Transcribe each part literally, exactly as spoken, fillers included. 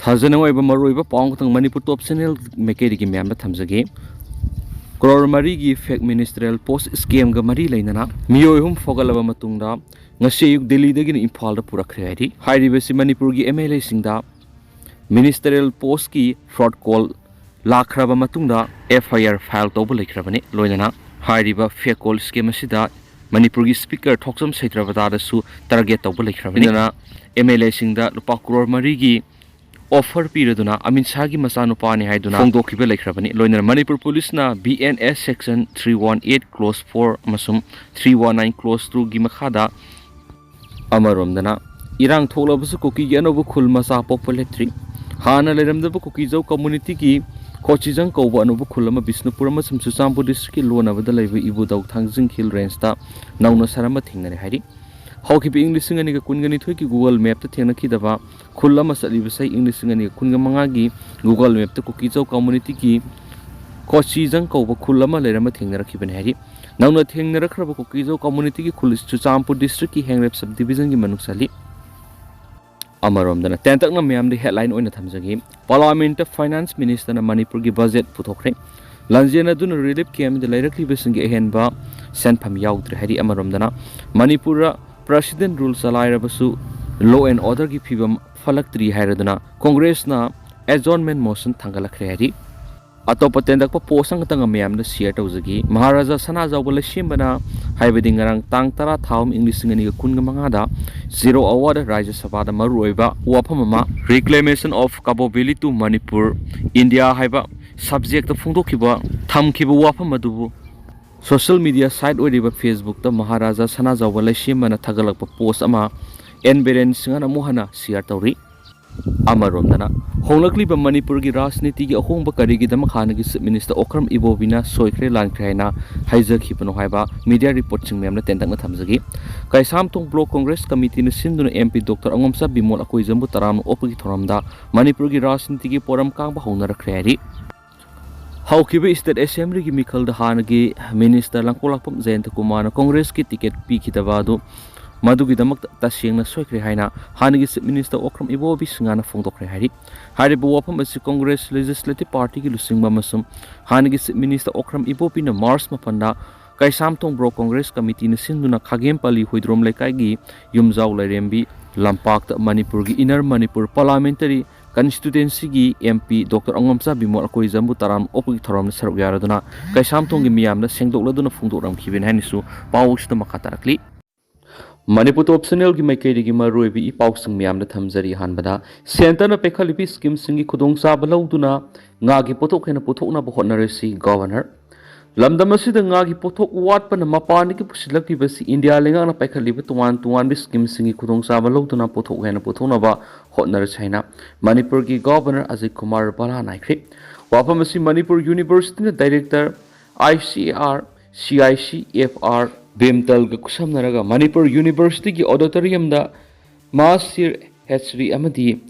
ꯊꯥꯖꯅꯤꯡꯉꯥꯏ ꯑꯣꯏꯕ ꯃꯔꯨꯑꯣꯏꯕ ꯄꯥꯎ ꯑꯃꯈꯛꯇꯪ ꯃꯅꯤꯄꯨꯔ ꯇꯣꯞ ꯆꯦꯅꯦꯜ ꯃꯥꯏꯀꯩꯗꯒꯤ ꯃꯌꯥꯝꯗ ꯊꯝꯖꯒꯦ꯫ ꯀ꯭ꯔꯣꯔ ꯃꯔꯤꯒꯤ ꯐꯦꯛ ꯃꯤꯅꯤꯁꯇꯔꯤꯌꯦꯜ ꯄꯣꯁ ꯁ꯭ꯀꯦꯝꯒ ꯃꯔꯤ ꯂꯩꯅꯅ ꯃꯤꯑꯣꯏ ꯑꯍꯨꯝ ꯐꯥꯒꯠꯂꯕ ꯃꯇꯨꯡꯗ ꯉꯁꯤ ꯑꯌꯨꯛ ꯗꯤꯜꯂꯤꯗꯒꯤꯅ ꯏꯝꯐꯥꯜꯗ ꯄꯨꯔꯛꯈ꯭ꯔꯦ ꯍꯥꯏꯔꯤ꯫ ꯍꯥꯏꯔꯤꯕꯁꯤ ꯃꯅꯤꯄꯨꯔꯒꯤ ꯑꯦꯝ ꯑꯦꯜ ꯑꯦꯁꯤꯡꯗ ꯃꯤꯅꯤꯁꯇꯔꯤꯌꯦꯜ ꯄꯣꯁꯀꯤ ꯐ꯭ꯔꯣꯗ ꯀꯣꯜ ꯂꯥꯛꯈ꯭ꯔꯕ ꯃꯇꯨꯡꯗ ꯑꯦꯐ ꯑꯥꯏ ꯑꯥꯔ ꯐꯥꯏꯜ ꯇꯧꯕ ꯂꯩꯈ꯭ꯔꯕꯅꯤ꯫ ꯂꯣꯏꯅꯅ ꯍꯥꯏꯔꯤꯕ ꯐꯦꯛ ꯀꯣꯜ ꯁ꯭ꯀꯦꯝ ꯑꯁꯤꯗ ꯃꯅꯤꯄꯨꯔꯒꯤ ꯁ꯭ꯄꯤꯀꯔ ꯊꯣꯛꯆꯝ ꯁꯩꯇ꯭ꯔꯕꯇꯥꯗꯁꯨ ꯇꯥꯔꯒꯦꯠ ꯇꯧꯕ ꯂꯩꯈ꯭ꯔꯕꯅꯤ꯫ ꯂꯣꯏꯅꯅ ꯑꯦꯝ ꯑꯦꯜ ꯑꯦꯁꯤꯡꯗ ꯂꯨꯄꯥ ꯀ꯭ꯔꯣꯔ ꯃꯔꯤꯒꯤ ꯑꯣꯐꯔ ꯄꯤꯔꯗꯨꯅ ꯑꯃꯤꯠ ꯁꯥꯍꯒꯤ ꯃꯆꯥꯅꯨꯄꯥꯅꯤ ꯍꯥꯏꯗꯨꯅ ꯐꯣꯡꯗꯣꯛꯈꯤꯕ ꯂꯩꯈ꯭ꯔꯕꯅꯤ꯫ ꯂꯣꯏꯅꯅ ꯃꯅꯤꯄꯨꯔ ꯄꯨꯂꯤꯁꯅ B N S section three one eight clause four ꯑꯃꯁꯨꯡ ꯊ꯭ꯔꯤ ꯋꯥꯟ ꯅꯥꯏꯟ ꯀ꯭ꯂꯣꯖ ꯇꯨꯒꯤ ꯃꯈꯥꯗ ꯑꯃꯔꯣꯝꯗꯅ ꯏꯔꯥꯡ ꯊꯣꯛꯂꯕꯁꯨ ꯀꯨꯀꯤꯒꯤ ꯑꯅꯧꯕ ꯈꯨꯜ ꯃꯆꯥ ꯄꯣꯛꯄ ꯂꯦꯞꯇ꯭ꯔꯤ꯫ ꯍꯥꯟꯅ ꯂꯩꯔꯝꯗꯕ ꯀꯨꯀꯤꯖꯧ ꯀꯝꯃꯨꯅꯤꯇꯤꯒꯤ ꯀꯣꯆꯤꯖꯪ ꯀꯧꯕ ꯑꯅꯧꯕ ꯈꯨꯜ ꯑꯃ ꯕꯤꯁꯅꯨꯄꯨꯔ ꯑꯃꯁꯨꯡ ꯆꯨꯔꯆꯥꯟꯄꯨꯔ ꯗꯤꯁꯇ꯭ꯔꯤꯛꯀꯤ ꯂꯣꯟꯅꯕꯗ ꯂꯩꯕ ꯏꯕꯨꯙꯧ ꯊꯥꯡꯖꯤꯡ ꯍꯤꯜ ꯔꯦꯟꯖꯇ ꯅꯧꯅ ꯁꯍꯔ ꯑꯃ ꯊꯦꯡꯅꯔꯦ ꯍꯥꯏꯔꯤ꯫ ꯍꯧꯈꯤꯕ ꯏꯪ ꯂꯤꯁꯤꯡ ꯑꯅꯤꯒ ꯀꯨꯟꯒ ꯅꯤꯊꯣꯏꯒꯤ ꯒꯨꯒꯜ ꯃꯦꯞꯇ ꯊꯦꯡꯅꯈꯤꯗꯕ ꯈꯨꯜ ꯑꯃ ꯆꯠꯂꯤꯕꯁꯤ ꯏꯪ ꯂꯤꯁꯤꯡ ꯑꯅꯤꯒ ꯀꯨꯟꯒ ꯃꯉꯥꯒꯤ ꯒꯨꯒꯜ ꯃꯦꯞꯇ ꯀꯨꯀꯤꯖꯧ ꯀꯝꯃꯨꯅꯤꯇꯤꯒꯤ ꯀꯣꯆꯤꯖꯪ ꯀꯧꯕ ꯈꯨꯜ ꯑꯃ ꯂꯩꯔꯝꯕ ꯊꯦꯡꯅꯔꯛꯈꯤꯕꯅꯤ ꯍꯥꯏꯔꯤ꯫ ꯅꯧꯅ ꯊꯦꯡꯅꯔꯛꯈ꯭ꯔꯕ ꯀꯨꯀꯤꯖꯧ ꯀꯝꯃꯨꯅꯤꯇꯤꯒꯤ ꯈꯨꯜ ꯆꯨꯔꯆꯥꯟꯄꯨꯔ ꯗꯤꯁꯇ꯭ꯔꯤꯛꯀꯤ ꯍꯦꯡꯂꯦꯞ ꯁꯕ ꯗꯤꯕꯤꯖꯟꯒꯤ ꯃꯅꯨꯡ ꯆꯜꯂꯤ꯫ ꯑꯃꯔꯣꯝꯗꯅ ꯇꯦꯟꯇꯛꯅ ꯃꯌꯥꯝꯗ ꯍꯦꯗꯂꯥꯏꯟ ꯑꯣꯏꯅ ꯊꯝꯖꯒꯦ꯫ ꯄꯥꯔꯂꯤꯌꯥꯃꯦꯟꯠꯇ ꯐꯥꯏꯅꯥꯟꯁ ꯃꯤꯅꯤꯁꯇꯔꯅ ꯃꯅꯤꯄꯨꯔꯒꯤ ꯕꯖꯦꯠ ꯄꯨꯊꯣꯛꯈ꯭ꯔꯦ꯫ ꯂꯥꯟꯖꯦꯟ ꯑꯗꯨꯅ ꯔꯤꯂꯤꯐ ꯀꯦꯝꯞꯇ ꯂꯩꯔꯛꯂꯤꯕꯁꯤꯡꯒꯤ ꯑꯍꯦꯟꯕ ꯁꯦꯟꯐꯝ ꯌꯥꯎꯗ꯭ꯔꯦ ꯍꯥꯏꯔꯤ꯫ ꯑꯃꯔꯣꯝꯗꯅ ꯃꯅꯤꯄꯨꯔꯗ ꯄ꯭ꯔꯦꯁꯤꯗꯦꯟꯠ ꯔꯨꯜ ꯆꯂꯥꯏꯔꯕꯁꯨ ꯂꯣ ꯑꯦꯟ ꯑꯣꯔꯗꯔꯒꯤ ꯐꯤꯕꯝ ꯐꯠꯂꯛꯇ꯭ꯔꯤ ꯍꯥꯏꯔꯗꯨꯅ ꯀꯣꯡꯒ꯭ꯔꯦꯁꯅ ꯑꯦꯖꯣꯔꯟꯃꯦꯟꯠ ꯃꯣꯁꯟ ꯊꯥꯡꯒꯠꯂꯛꯈ꯭ꯔꯦ ꯍꯥꯏꯔꯤ꯫ ꯑꯇꯣꯞꯄ ꯇꯦꯟꯗꯛꯄ ꯄꯣꯁ ꯑꯃꯈꯛꯇꯪ ꯃꯌꯥꯝꯗ ꯁꯤꯌꯔ ꯇꯧꯖꯒꯦ꯫ ꯃꯍꯥꯔꯥꯖꯥ ꯁꯅꯥꯖꯥꯎꯕ ꯂꯩꯁꯦꯝꯕꯅ ꯍꯥꯏꯕꯗꯤ ꯉꯔꯥꯡ ꯇꯥꯡ ꯇꯔꯥ ꯊꯥ ꯑꯍꯨꯝ ꯏꯪ ꯂꯤꯁꯤꯡ ꯑꯅꯤꯒ ꯀꯨꯟꯒ ꯃꯉꯥꯗ ꯖꯤꯔꯣ ꯑꯋꯥꯔꯗ ꯔꯥꯖ꯭ꯌ ꯁꯚꯥꯗ ꯃꯔꯨꯑꯣꯏꯕ ꯋꯥꯐꯝ ꯑꯃ, Reclamation of Kaabo Valley to Manipur, India ꯍꯥꯏꯕ ꯁꯕꯖꯦꯛꯇ ꯐꯣꯡꯗꯣꯛꯈꯤꯕ ꯊꯝꯈꯤꯕ ꯋꯥꯐꯝ ꯑꯗꯨꯕꯨ ꯁꯣꯁꯤꯌꯦꯜ ꯃꯤꯗꯤꯌꯥ ꯁꯥꯏꯠ ꯑꯣꯏꯔꯤꯕ ꯐꯦꯁꯕꯨꯛꯇ ꯃꯍꯥꯔꯥꯖꯥ ꯁꯅꯥꯖꯥꯎꯕ ꯂꯩꯁꯦꯝꯕꯅ ꯊꯥꯒꯠꯂꯛꯄ ꯄꯣꯁ ꯑꯃ ꯑꯦꯟ ꯕꯤꯔꯦꯟ ꯁꯤꯡꯍꯅ ꯑꯃꯨꯛ ꯍꯟꯅ ꯁꯤꯌꯔ ꯇꯧꯔꯤ꯫ ꯑꯃꯔꯣꯝꯗꯅ ꯍꯣꯡꯂꯛꯂꯤꯕ ꯃꯅꯤꯄꯨꯔꯒꯤ ꯔꯥꯖꯅꯤꯇꯤꯒꯤ ꯑꯍꯣꯡꯕ ꯀꯔꯤꯒꯤꯗꯃꯛ ꯍꯥꯟꯅꯒꯤ ꯆꯤꯐ ꯃꯤꯅꯤꯁꯇꯔ ꯑꯣꯀ꯭ꯔꯝ ꯏꯕꯣꯕꯤꯅ ꯁꯣꯏꯈ꯭ꯔꯦ ꯂꯥꯟꯈ꯭ꯔꯦ ꯍꯥꯏꯅ ꯍꯥꯏꯖꯈꯤꯕꯅꯣ ꯍꯥꯏꯕ ꯃꯤꯗꯤꯌꯥ ꯔꯤꯄꯣꯔꯠꯁꯤꯡ ꯃꯌꯥꯝꯅ ꯇꯦꯟꯇꯛꯅ ꯊꯝꯖꯒꯦ꯫ ꯀꯩꯁꯥꯝꯊꯣꯡ ꯕ꯭ꯂꯣꯛ ꯀꯣꯡꯒ꯭ꯔꯦꯁ ꯀꯃꯤꯇꯤꯅ ꯁꯤꯟꯗꯨꯅ ꯑꯦꯝ ꯄꯤ ꯗꯣꯛꯇꯔ ꯑꯉꯣꯝꯆꯥ ꯕꯤꯃꯣꯜ ꯑꯀꯣꯏꯖꯝꯕꯨ ꯇꯔꯥꯝꯅ ꯑꯣꯛꯄꯒꯤ ꯊꯧꯔꯝꯗ ꯃꯅꯤꯄꯨꯔꯒꯤ ꯔꯥꯖꯅꯤꯇꯤꯒꯤ ꯄꯣꯔꯝ ꯀꯥꯡꯕ ꯍꯧꯅꯔꯛꯈ꯭ꯔꯦ ꯍꯥꯏꯔꯤ꯫ ꯍꯧꯈꯤꯕ ꯁ꯭ꯇꯦꯠ ꯑꯦꯁꯦꯝꯕ꯭ꯂꯤꯒꯤ ꯃꯤꯈꯜꯗ ꯍꯥꯟꯅꯒꯤ ꯃꯤꯅꯤꯁꯇꯔ ꯂꯥꯡꯀꯣꯂꯥꯛꯄꯝ ꯖꯌꯟꯇ ꯀꯨꯃꯥꯔꯅ ꯀꯣꯡꯒ꯭ꯔꯦꯁꯀꯤ ꯇꯤꯀꯦꯠ ꯄꯤꯈꯤꯗꯕ ꯑꯗꯨ ꯃꯗꯨꯒꯤꯗꯃꯛꯇ ꯇꯁꯦꯡꯅ ꯁꯣꯏꯈ꯭ꯔꯦ ꯍꯥꯏꯅ ꯍꯥꯟꯅꯒꯤ Chief Minister ꯑꯣꯀ꯭ꯔꯝ ꯏꯕꯣꯕꯤ ꯁꯤꯡꯍꯅ ꯐꯣꯡꯗꯣꯛꯈ꯭ꯔꯦ ꯍꯥꯏꯔꯤ꯫ ꯍꯥꯏꯔꯤꯕ ꯋꯥꯐꯝ ꯑꯁꯤ Congress Legislative Partyꯒꯤ ꯂꯨꯆꯤꯡꯕ ꯑꯃꯁꯨꯡ ꯍꯥꯟꯅꯒꯤ Chief Minister ꯑꯣꯀ꯭ꯔꯝ ꯏꯕꯣꯕꯤꯅ March ꯃꯥꯄꯟꯗ ꯀꯩꯁꯥꯝꯊꯣꯡ Block Congress Committeeꯅ ꯁꯤꯟꯗꯨꯅ ꯈꯥꯒꯦꯝꯄꯜꯂꯤ ꯍꯨꯏꯗ꯭ꯔꯣꯝ ꯂꯩꯀꯥꯏꯒꯤ ꯌꯨꯝꯖꯥꯎ ꯂꯥꯏꯔꯦꯝꯕꯤ ꯂꯝꯄꯥꯛꯇ ꯃꯅꯤꯄꯨꯔꯒꯤ Inner Manipur Parliamentary Constituencyꯒꯤ MP Doctor ꯑꯉꯣꯝꯆꯥ Bimol ꯑꯀꯣꯏꯖꯝꯕꯨ ꯇꯔꯥꯝ ꯑꯣꯛꯄꯒꯤ ꯊꯧꯔꯝꯗ ꯁꯔꯨꯛ ꯌꯥꯔꯗꯨꯅ ꯀꯩꯁꯥꯝꯊꯣꯡꯒꯤ ꯃꯤꯌꯥꯝꯗ ꯁꯦꯡꯗꯣꯛꯂꯗꯨꯅ ꯐꯣꯡꯗꯣꯛꯂꯝꯈꯤꯕꯅꯤ ꯍꯥꯏꯅꯁꯨ ꯄꯥꯎ ꯑꯁꯤꯗ ꯃꯈꯥ ꯇꯥꯔꯛꯂꯤ꯫ ꯃꯅꯤꯄꯨꯔ Top Channelꯒꯤ ꯃꯥꯏꯀꯩꯗꯒꯤ ꯃꯔꯨꯑꯣꯏꯕ ꯏ ꯄꯥꯎꯁꯤꯡ ꯃꯌꯥꯝꯗ ꯊꯝꯖꯔꯤ꯫ ꯑꯍꯥꯟꯕꯗ, Centreꯅ ꯄꯤꯈꯠꯂꯤꯕ schemeꯁꯤꯡꯒꯤ ꯈꯨꯗꯣꯡꯆꯥꯕ ꯂꯧꯗꯨꯅ ꯉꯥꯒꯤ ꯄꯣꯠꯊꯣꯛ ꯍꯦꯟꯅ ꯄꯨꯊꯣꯛꯅꯕ ꯍꯣꯠꯅꯔꯁꯤ, Governor꯫ ꯂꯝꯗꯝ ꯑꯁꯤꯗ ꯉꯥꯒꯤ ꯄꯣꯠꯊꯣꯛ ꯋꯥꯠꯄꯅ ꯃꯄꯥꯟꯗꯒꯤ ꯄꯨꯁꯤꯜꯂꯛꯂꯤꯕꯁꯤ ꯏꯟꯗꯤꯌꯥ ꯂꯩꯉꯥꯛꯅ ꯄꯥꯏꯈꯠꯂꯤꯕ ꯇꯣꯉꯥꯟ ꯇꯣꯉꯥꯟꯕ schemeꯁꯤꯡꯒꯤ ꯈꯨꯗꯣꯡꯆꯥꯕ ꯂꯧꯗꯨꯅ ꯄꯣꯠꯊꯣꯛ ꯍꯦꯟꯅ ꯄꯨꯊꯣꯛꯅꯕ ꯍꯣꯠꯅꯔꯁꯤ ꯍꯥꯏꯅ ꯃꯅꯤꯄꯨꯔꯒꯤ Governor ꯑꯖꯌ ꯀꯨꯃꯥꯔ ꯚꯜꯂꯥꯅ ꯍꯥꯏꯈ꯭ꯔꯦ꯫ ꯋꯥꯐꯝ ꯑꯁꯤ Manipur Universityꯅ Director ICAR, CICFR, ꯕꯤꯝꯇꯜꯒ ꯈꯨꯠꯁꯝꯅꯔꯒ Manipur Universityꯒꯤ auditoriumꯗ ꯃꯍꯥꯁꯤꯔ ꯍꯦꯆꯔꯤ ꯑꯃꯗꯤ,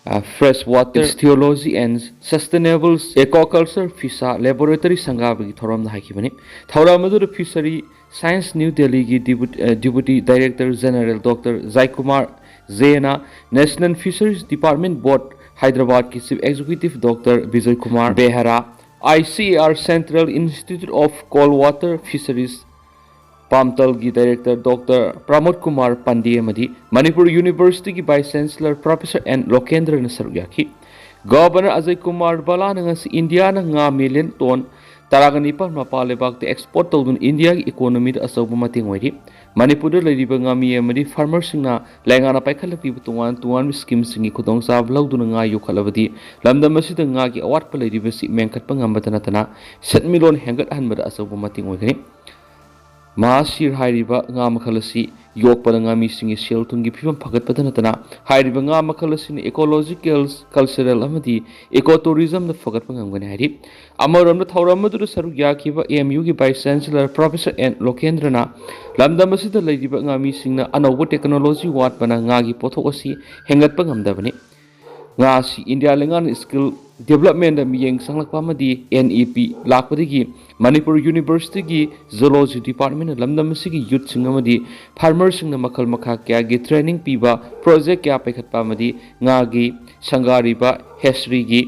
ꯑ, Fresh Water Ichthyology and Sustainable Aquaculture FISA Laboratory ꯁꯪꯒꯥꯕꯒꯤ ꯊꯧꯔꯝꯗ ꯍꯥꯏꯈꯤꯕꯅꯤ꯫ ꯊꯧꯔꯝ ꯑꯗꯨꯗ Fishery Science New Delhiꯒꯤ Deputy, ꯑ, Deputy Director General Doctor ꯖꯥꯏꯀꯨꯃꯥꯔ ꯖꯦꯅ, National Fisheries Department Board ꯍꯥꯏꯗ꯭ꯔꯕꯥꯗꯀꯤ Chief Executive Doctor Bijoy Kumar ꯕꯦꯍꯔꯥ, ICAR Central Institute of Cold Water Fisheries ꯕꯤꯝꯇꯜꯒꯤ Director Doctor ꯄ꯭ꯔꯃꯣꯗ Kumar Pandey ꯑꯃꯗꯤ ꯃꯅꯤꯄꯨꯔ Universityꯒꯤ Vice Chancellor Professor N ꯂꯣꯀꯦꯟꯗ꯭ꯔꯅ ꯁꯔꯨꯛ ꯌꯥꯈꯤ꯫ Governor Ajay Kumar ꯚꯜꯂꯥꯅ ꯉꯁꯤ ꯏꯟꯗꯤꯌꯥꯅ ꯉꯥ million ton ꯇꯔꯥꯒ ꯅꯤꯄꯥꯟ ꯃꯄꯥꯟ ꯂꯩꯕꯥꯛꯇ export ꯇꯧꯗꯨꯅ ꯏꯟꯗꯤꯌꯥꯒꯤ economyꯗ ꯑꯆꯧꯕ ꯃꯇꯦꯡ ꯑꯣꯏꯔꯤ꯫ ꯃꯅꯤꯄꯨꯔꯗ ꯂꯩꯔꯤꯕ ꯉꯥꯃꯤ ꯑꯃꯗꯤ farmerꯁꯤꯡꯅ ꯂꯩꯉꯥꯛꯅ ꯄꯥꯏꯈꯠꯂꯛꯂꯤꯕ ꯇꯣꯉꯥꯟ ꯇꯣꯉꯥꯟꯕ schemeꯁꯤꯡꯒꯤ ꯈꯨꯗꯣꯡꯆꯥꯕ ꯂꯧꯗꯨꯅ ꯉꯥ ꯌꯣꯛꯈꯠꯂꯕꯗꯤ ꯂꯝꯗꯝ ꯑꯁꯤꯗ ꯉꯥꯒꯤ ꯑꯋꯥꯠꯄ ꯂꯩꯔꯤꯕꯁꯤ ꯃꯦꯟꯈꯠꯄ ꯉꯝꯕꯇ ꯅꯠꯇꯅ ꯁꯦꯟꯃꯤꯠꯂꯣꯟ ꯍꯦꯟꯒꯠꯍꯟꯕꯗ ꯑꯆꯧꯕ ꯃꯇꯦꯡ ꯑꯣꯏꯒꯅꯤ꯫ ꯃꯍꯥꯁꯤꯔ ꯍꯥꯏꯔꯤꯕ ꯉꯥ ꯃꯈꯜ ꯑꯁꯤ ꯌꯣꯛꯄꯗ ꯉꯥꯃꯤꯁꯤꯡꯒꯤ ꯁꯦꯜ ꯊꯨꯝꯒꯤ ꯐꯤꯕꯝ ꯐꯒꯠꯄꯗ ꯅꯠꯇꯅ ꯍꯥꯏꯔꯤꯕ ꯉꯥ ꯃꯈꯜ ꯑꯁꯤꯅ ecological, cultural ꯑꯃꯗꯤ eco tourismꯗ ꯐꯒꯠꯄ ꯉꯝꯒꯅꯤ ꯍꯥꯏꯔꯤ꯫ ꯑꯃꯔꯣꯝꯗ ꯊꯧꯔꯝ ꯑꯗꯨꯗ ꯁꯔꯨꯛ ꯌꯥꯈꯤꯕ MUꯒꯤ Vice Chancellor Professor ꯑꯦꯟ ꯂꯣꯀꯦꯟꯗ꯭ꯔꯅ ꯂꯝꯗꯝ ꯑꯁꯤꯗ ꯂꯩꯔꯤꯕ ꯉꯥꯃꯤꯁꯤꯡꯅ ꯑꯅꯧꯕ technology ꯋꯥꯠꯄꯅ ꯉꯥꯒꯤ ꯄꯣꯠꯊꯣꯛ ꯑꯁꯤ ꯍꯦꯟꯒꯠꯄ ꯉꯝꯗꯕꯅꯤ꯫ ꯉꯥ ꯑꯁꯤ ꯏꯟꯗꯤꯌꯥ ꯂꯩꯉꯥꯛꯅ skill ꯗꯤꯕꯦꯂꯞꯃꯦꯟꯗ ꯃꯤꯠꯌꯦꯡ ꯆꯪꯂꯛꯄ ꯑꯃꯗꯤ ꯑꯦꯟ ꯏ ꯄꯤ ꯂꯥꯛꯄꯗꯒꯤ ꯃꯅꯤꯄꯨꯔ ꯌꯨꯅꯤꯚꯔꯁꯤꯇꯤꯒꯤ ꯖꯨꯂꯣꯖꯤ ꯗꯤꯄꯥꯔꯠꯃꯦꯟꯅ ꯂꯝꯗꯝ ꯑꯁꯤꯒꯤ ꯌꯨꯠꯁꯤꯡ ꯑꯃꯗꯤ ꯐꯥꯔꯃꯔꯁꯤꯡꯅ ꯃꯈꯜ ꯃꯈꯥ ꯀꯌꯥꯒꯤ ꯇ꯭ꯔꯦꯅꯤꯡ ꯄꯤꯕ ꯄ꯭ꯔꯣꯖꯦꯛ ꯀꯌꯥ ꯄꯥꯏꯈꯠꯄ ꯑꯃꯗꯤ ꯉꯥꯒꯤ ꯁꯪꯒꯥꯔꯤꯕ ꯍꯦꯁꯔꯤꯒꯤ